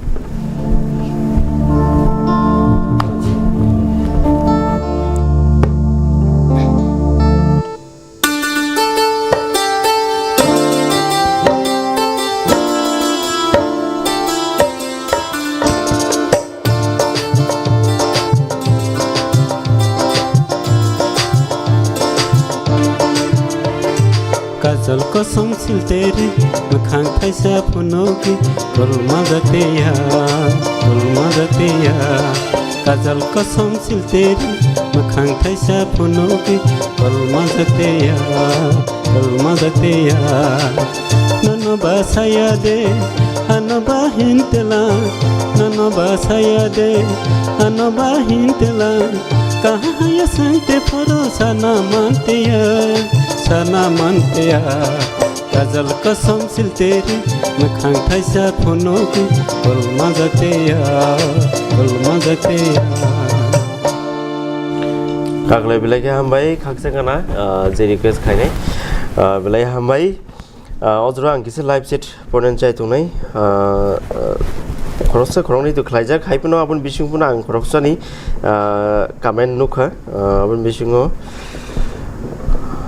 Kajol kosom silteri, mwkhang thaisa phunugwi, kolma jateya, kolma jateya. Kajol kosom silteri, mwkhang thaisa phunugwi, kolma jateya, kolma jateya. Nono ba saya de, ano ba hintela, nono ba saya de, ano ba hintela. Kahaya sangte phoro sana manteya, sana manteya. Kajol kosom silteri, mwkhang thaisa phunugwi, kolma jateya, kolma jateya. Kaklai belai khe hambai, khaksa gana, ah, je request khainai, ah, belai hambai. Ah, o jora ang kisa live chat ponen chai tongnai, ah, ah, khoroksa khoroknwi to khlaijak, hai phano aboni bising phano ang khoroksani, ah, comment nukha, ah, aboni bisingo,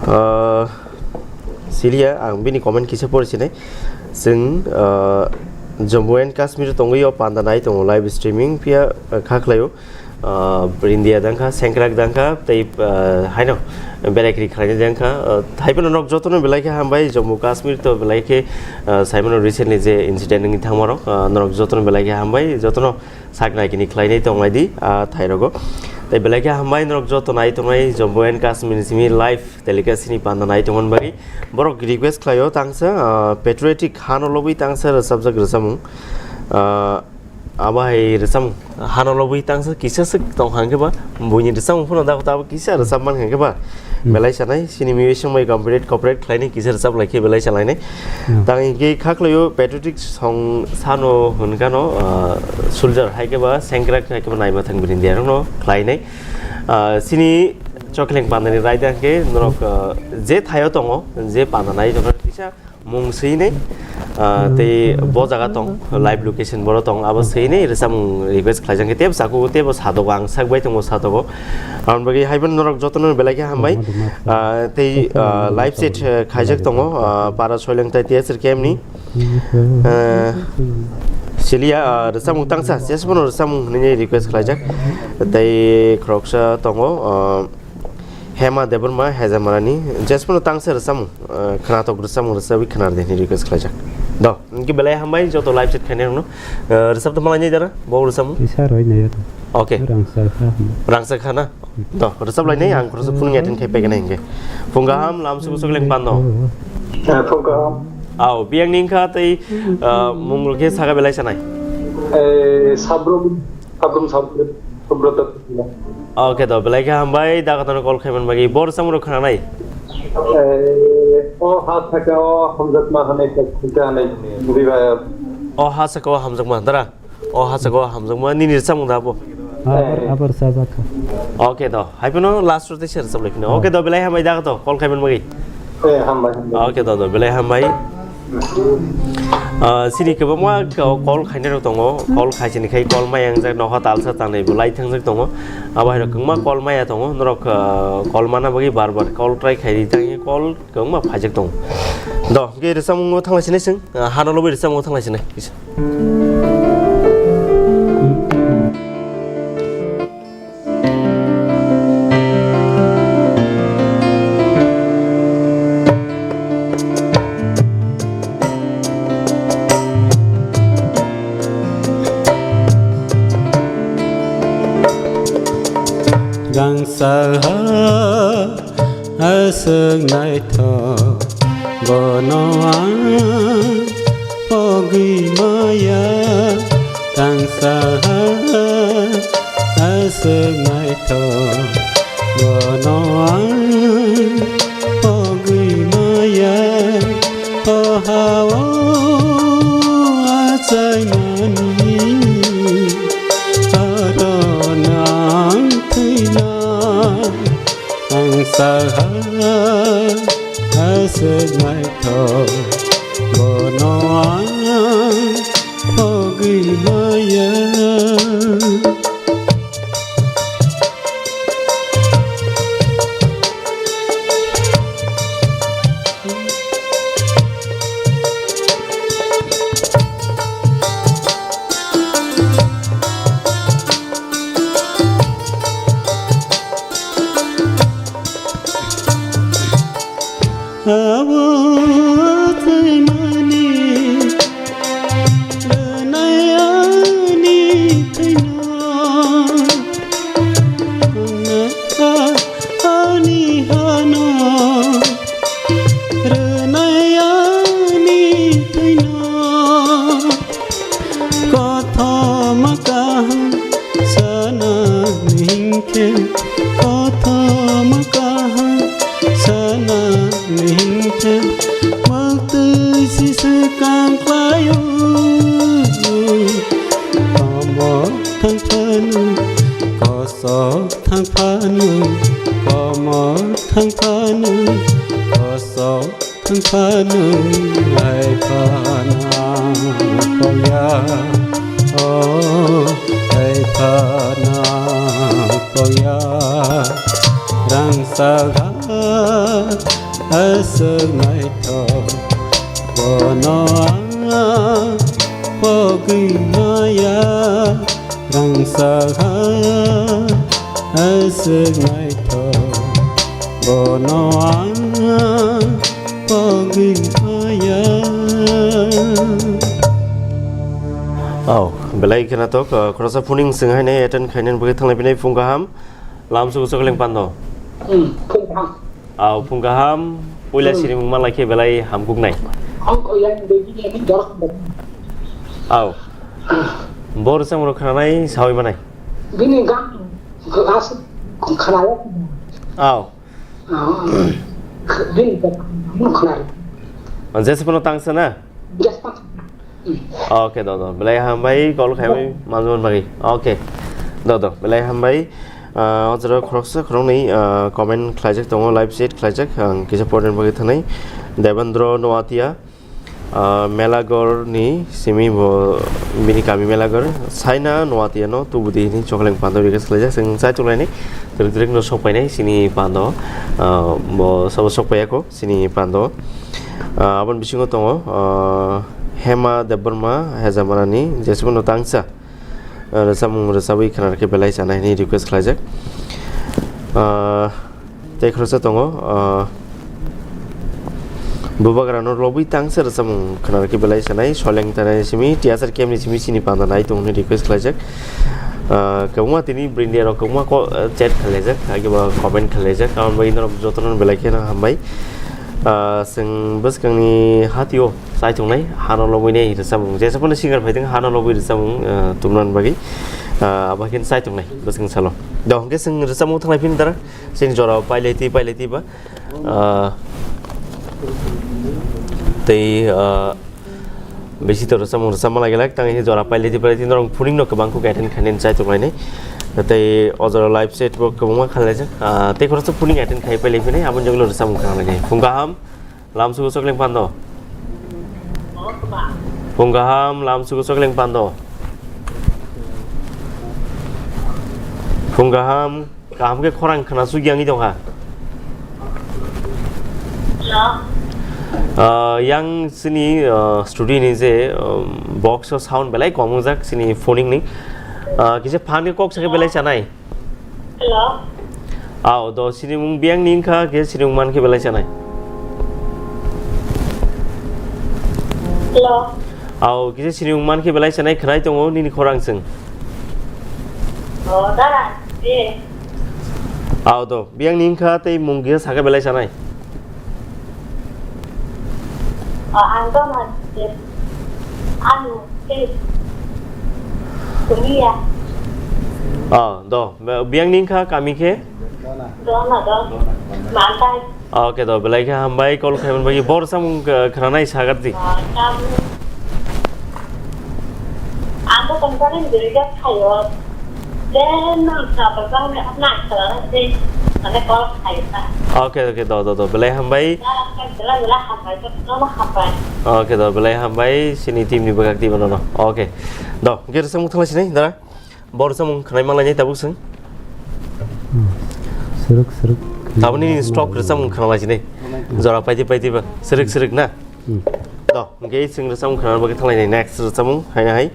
ah, Siliya, ang bini comment kisa pori sinai. Chwng, ah, Jammu and Kashmir tongwi o panda nai tongo live streaming, phiya, ah, kha khlaio. Ah, India dangkha, Sengkrak dangkha, tei, ah, haino berai kri khlainai dangkha. Ah, hai phano norok jotono belai khe hambai, Jammu Kashmir to belai khe, ah, saimano recently je incident wngwi thangmarok, ah, norok jotono belai khe hambai, jotono saknai kini khlainai tongnai di, ah, thairogo. Tei belai khe hambai norok joto nai tongnai Jammu and Kashmir ni simi live telecast ni panda nai tongmani bagwi. Borok request khlaio tangsa, ah, patriotic hano lobwi tangsa rwchapjak rwchapmung. Ah, abo hai rwchapmung hano lobwi tangsa kisa swk tong hang khe ba buini rwchapmung phano da abo kisa rwchap man hang khe ba. Hmm. Belai sanai, sini music bai cooperate, cooperate khlainai kisa rwchap lai khe belai salainai. Hmm. Tang hingke kha khlaio patriotic song sano hwn kano, ah, soldier hai khe ba sengkrak hai khe ba naima thang bini derang no khlainai. Ah, sini chokleng pandani raida hingke norok, ah, je thaio tongo, je pandanai tongo kisa Mung swi nai, ah, tei bo jaga tong, live location boro tong, abo swi nai rwchapmung request khlaijak khe tebo sakugo, tebo sadogo, ang sak bai tongo sadogo. Aboni bagwi haiphano norok jotono belai khe hambai. Ah, tei, ah, live chat, eh, khaijak tongo, ah, para Soileng tai T S R K M ni. Eh, Silia, ah, rwchapmung tangsa, jesbono rwchapmung hwnwi request khlaijak. Tei khoroksa tongo, ah, Hema Debbarma, Hejamarani, jesbono tangsa rwchapmung, eh, khwnatok rwchapmung rwchapwi khwnardi hwnwi request khlaijak. Do, hwnkhe belai hambai joto live chat khainai rokno. Eh, rwchap tongma lainai dara, bo rwchapmung? Kisa roi nai oro. Okay. Rangchak kha. Rangchak kha na? Do, rwchap lainai, ang khoroksa phone attend khai paikha nai hwnkhe. Phung kaham, lam sugu sugu leng pando. Eh, phung kaham. Aw, biyang ni wngkha tei, eh, mung rok khe saka belai sanai. Eh, Sabrum, Sabrum, Sabrum, Subrata. Okay, do, belai khe hambai, da katano call khaiman bagwi. Bo rwchapmung rok khwnanai? Eh, o ha saka o hamjakma hanai, kok khita hanai, biba. O ha saka o hamjakma, dara? O ha saka o hamjakma, nini rwchapmung da bo? Abar, abar sajak kha. Okay, do. Haiphano last rw teisa rwchap lai phino. Okay, do, belai hambai da kato, call khaiman bagwi. Eh, hambai, hambai. Okay, do, do, belai hambai. Ah, sini kwbangma ko-, call khainai rok tongo, call khaisini khai call maya wngjak, nokha talsa tangnai bo lai thangjak tongo. Abo hai rok kwbangma call maya tongo, norok, ah, call mana bagwi bar bar call try khai di, tangwi call kwbangma phaijak tongo. Do, hwnkhe rwchapmungo thanglai sinai chwng, ah, hano lobwi rwchapmungo thanglai sinai. Rangchak ha aswk naithok, bono ang pogwi maya. Rangchak ha aswk naithok, bono ang pogwi maya. O ha-o achaimani aro nang thwina. Ang saha aswk naithok, bono ang pogwi maya. Abo twi mani rwnai ani thwino, ang nakha ani hano rwnai ani thwino. Kothoma kaham sana ni hingkhe, kothoma kaham sana ni hingkhe, mwktwi si swkang khlaio. Omo thang phano, kosok thang phano, komor thang phano, kosok thang phano, hai phana pokya, o, hai phana pokya. Rangchak ha aswk naithok, bono ang pogwi maya. Rangchak ha aswk naithok, bono ang pogwi maya. Oh, belai kheno tok, uh, khoroksa phuning swng hainai attend khainani bagwi thanglai phinai phung kaham. Lam sugu sugu leng pando. Hmm, phung kaham. Aw, phung kaham, puila Hmm. sirimung manlai khe belai hamkuknai. Ang ko yang baby ni dorok. Aw. Bor sang ro khanai sawi manai. Bini gam gas khanai. Aw. Ah, bini gam khanai. Jese pono tangsa na? Yes, tangsa. Okay, do, do. Belai hambai, call khaimani manjimani bagwi. Okay. Do, do. Belai hambai. Ah, o jora khoroksa khoroknwi, ah, comment khlaijak tongo, live chat khlaijak. Ang kisa porni bagwi thanai. Devendra Noatia. Ah, Melagor ni simi bo bini kami Melagor. Saina Noatia no tubudi hini chokleng pando request khlaijak. Chwng chai tonglaini. Direct direct no sok painai sini pando. Ah, bo sabo sok paiyako sini pando. Ah, aboni bisingo tongo, ah, Hema Debbarma, Hejamanani, jesebo no tangsa. Ah, rwchapmung rwchabwi khwna rwkhe belai chana hini request khlaijak. Ah, tei khoroksa tongo, ah, Bubagrano lobwi tangsa rwchapmung khwna rwkhe belai chanai, Soleng tanai simi, T S R camp ni simi chini panda nai tongni request khlaijak. Ah, kwbangma tini brindia rok kwbangma ko, ah, chat khlaijak, agi ba comment khlaijak, aboni bagwi norok jotono belai kheno hambai. Ah, chwng bwskangni hatio chai tongnai, hano lobwi nai rwchapmung. Jesa phano singer phai thung, hano lobwi rwchapmung, ah, tubunani bagwi. Ah, abo khe chai tongnai, bwskang salo. Do, hwnkhe chwng rwchapmung thanglai phini dara, chini jora pailai twi, pailai twi ba. Ah, tei, ah, bisi to rwchapmung rwchapma lai glak, tang hini jora pailai twi, pailai twi norok phuning no kwbang kuk attend khainani chai tongnai nai. Tei o jora live set bo kwbangma khlaijak. Ah, tei khoroksa phuning attend khai pailai phini, aboni jagolo rwchapmung khna lai nai. Phung kaham. Lam sugo chokleng pando. Phung kaham, lam sugo chokleng pando. Phung kaham, kaham khe khorang khna sugwi yangwi tongkha. Hello. Ah, yang sini, ah, studio ni je, um, box o sound belai kom wngjak sini phoning ni. Ah, kisa phan khe kok sakhe belai chanai. Hello. Aw, do sini mung biyang ni wngkha, khe sini mung man khe belai chanai. Hello. Aw, kisa sini mung man khe belai chanai khwnai tongo nini khorang chwng. Oh, dara, de. Aw, do biyang ni wngkha tei mung kisa sakhe belai chanai. Oh, ang to ma, de. Anu. Kuliah. Ah, do. Biyang ni wngkha kami khe? Dona, dona. Mantai. Ah, oke, do. Belai khe hambai call khaimani bagwi. Bo rwchapmung, uh, khwnanai sagar di. Ah, kamu. Ang to tongthani direct khayo. Then nang sabajang ne apna khwlana se. Ane call khayo ta. Oke, oke, do, do, do. Belai hambai. Belai, belai hambai, jotono hambai. Oke, do, belai hambai, sini team ni bwkhak twi bono no. Oke. Do, hwnkhe rwchapmung thanglai sinai, dara. Bo rwchapmung khwnai manlainai tabuk chwng. Hmm. Srwk, srwk. Tabukni stock rwchapmung khwnalai sinai. Jora paidi paidi ba. Srwk, srwk na? Hmm. Do, hwnkhe chwng rwchapmung khwnani bagwi thanglainai next rwchapmung, haino hai.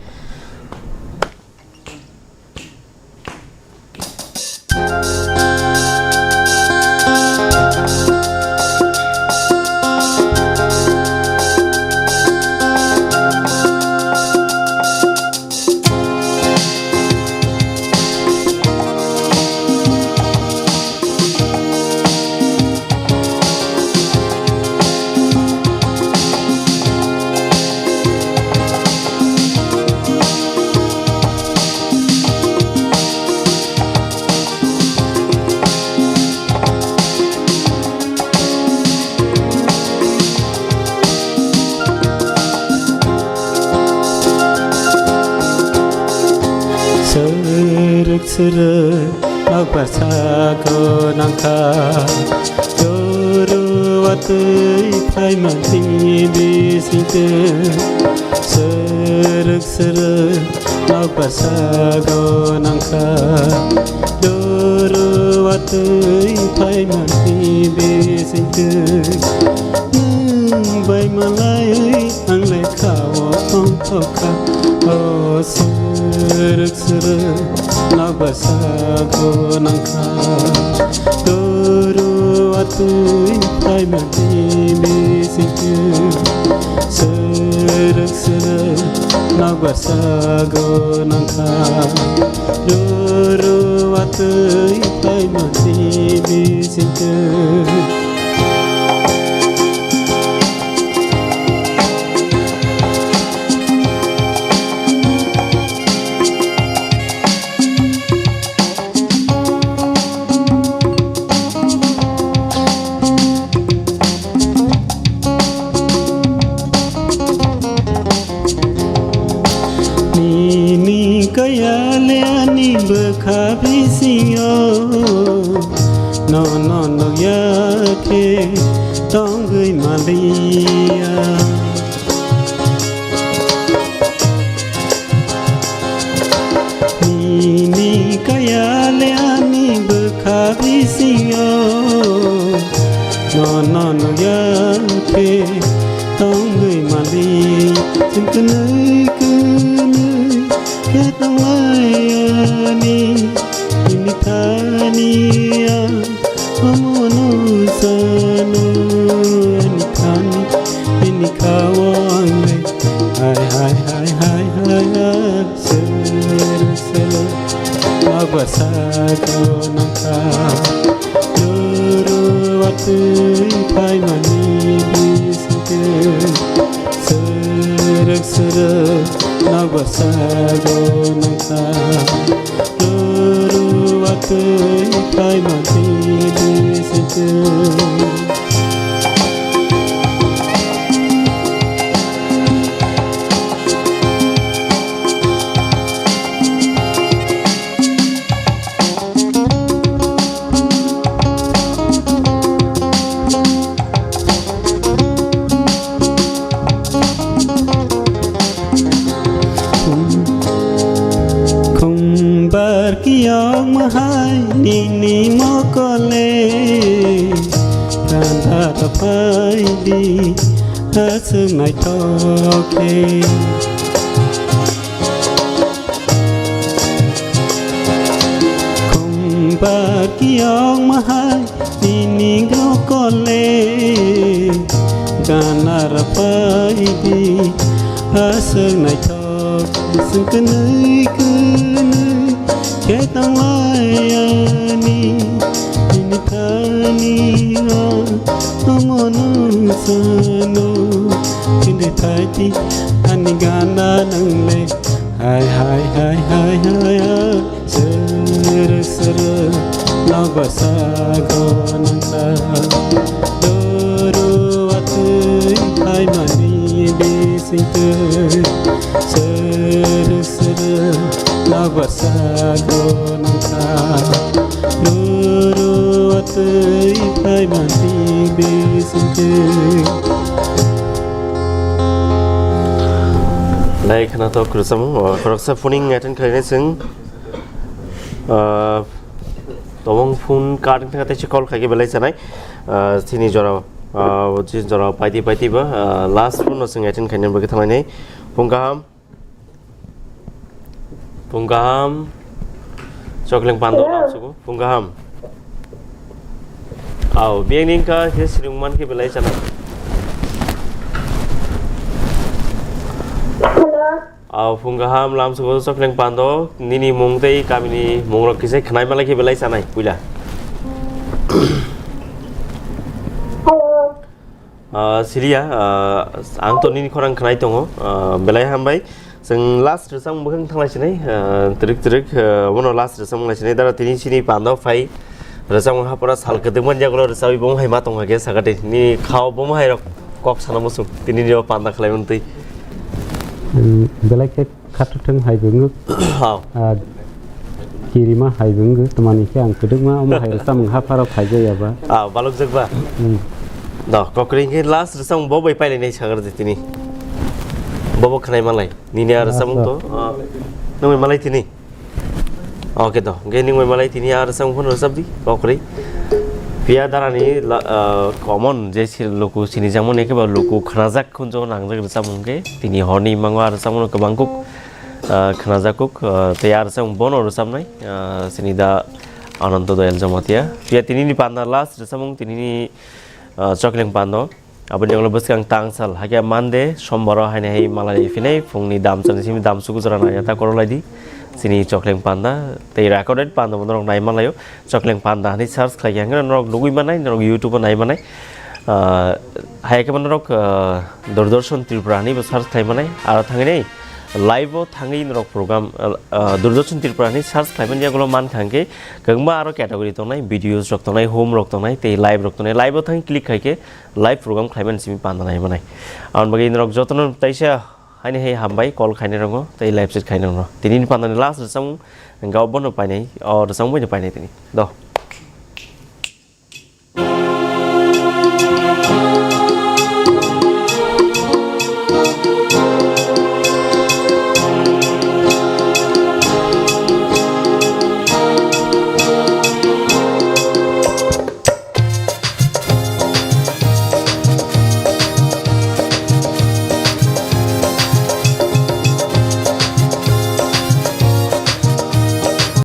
Srwk srwk nokbar sago nangkha, doru watwi phaima tini bisingtwi. Srwk srwk nokbar sago nangkha, doru watwi phaima tini bisingtwi. Nwng bai malai ang lekha o tongthokha, o srwk srwk nokbar sago nangkha. Doru watwi phaima tini bisingtwi. Srwk srwk nokbar sago nangkha. Doru watwi phaima tini bisingtwi. Nini kaya le ani bwkha bisingo, nono nukya khe tongwi maliya. Chwng kwnwi kwnwi khe tonglaiyani, bini thani ang omono sano, ani thani bini khao ang le. Hai, hai, hai, hai, hai, hai, sir, sir. Nokbar sago nangkha, luru watwi phaimani bisingtwi. Srwk srwk nokbar sago nangkha, luru watwi phaimani bisingtwi. Khumbar kiyok mahai nini mokole, kanta tapai di aswk naithok khe. Khumbar kiyok mahai nini mokole, gana rapai di aswk naithok. Chwng kwnwi kwnwi khe tonglaiyani, nini thani ang omono sano. Chini thaiti ani gana nangle. Hai, hai, hai, hai, hai, hai. Sir, sir, nokbar sago nangkha. Luru watwi phaimani bisingtwi. Sir, sir, nokbar sago nangkha. Luru watwi phaimani bisingtwi. Nai khwnathok rwchapmung, o, khoroksa phuning attend khlainai chwng. Ah, tobong phone card wngkha tei se call khaikhe belai sanai. Ah, chini jora, ah, chini jora paiti paiti ba, ah, last phone no chwng attend khaina bagwi thanglainai. Phung kaham. Phung kaham. Chokleng pando. Hello. Lamsugo. Phung kaham. Au, biyang ningka khe sirung man khe belai sanai. Hello. Au, phung kaham lamsugo Chokleng pando, nini mung tei kamini mung rok kisa khwnai malai khe belai sanai puila. Hello. Ah, Siliya, ah, ang to nini khorang khwnai tongo, ah, belai hambai. Chwng last rwchapmung bwkhang thanglai sinai, ah, twrwk twrwk, ah, bono last rwchapmung lai sinai. Dara tini chini pando phai rwchapmung hapora sal kwdwkmani yagulo rwchapwi bomo hai ma tongkha khe sakha tei nini khao bomo hai rok kok sana muchung tini ni o panda khlai mantwi. Hmm, belai khe khathuthwng hai bo wngwi, hao. Ah, kirima hai bo wngwi, twmani khe ang kwdwkma omo hai rwchapmung hapharok phaijak ya ba. Ah, balokjak ba? Hmm. Do, kokri khe last rwchapmung bo bai pailai nai sakha tini. Bobo khwnai malai. Nini a rwchapmung to, ah, nungwi malai tini. Okay to, hwnkhe nungwi malai tini a rwchapmung phano rwchapdi, kokri. Phiya darani la-, ah, common je si-, luku sinijakmani khe ba luku khnajak khunjo nangjak rwchapmung khe tini horni mango a rwchapmung kwbang kuk, ah, khnajak kuk, ah, tei a rwchapmung bono rwchapnai, ah, sini da Ananto Doyal Jamatia. Phiya tinini panda last rwchapmung tinini, ah, Chokleng pando. Aboni ulo bwskang tangsal, hakhe Monday, Sombaro haino hai malai phinai, phungni damsani simi damsuku jora nai ta korolai di. Chini Chokleng panda, tei recorded panda bo norok nai malaio. Chokleng panda hani search khlai khe, hwnkheno norok nugui manai, norok YouTube o nai manai. Ah, hai khe bo norok, ah, Doordarshan Tripura hani bo search khlai manai. Aro thangwi nai live o thangwi norok program, ah, ah, Doordarshan Tripura hani search khlai mani yagulo man kha hwnkhe, kwbangma aro category tongnai, videos rok tongnai, home rok tongnai, tei live rok tongnai. Live o thangwi click khai khe, live program khlaimani simi panda nai manai. Aboni bagwi norok jotono taisa haini hai hambai call khainai rokno tei live chat khainai rokno. Tini ni panda ni last rwchapmung hwnkhe obono painai, o rwchapmung bai no painai tini. Do.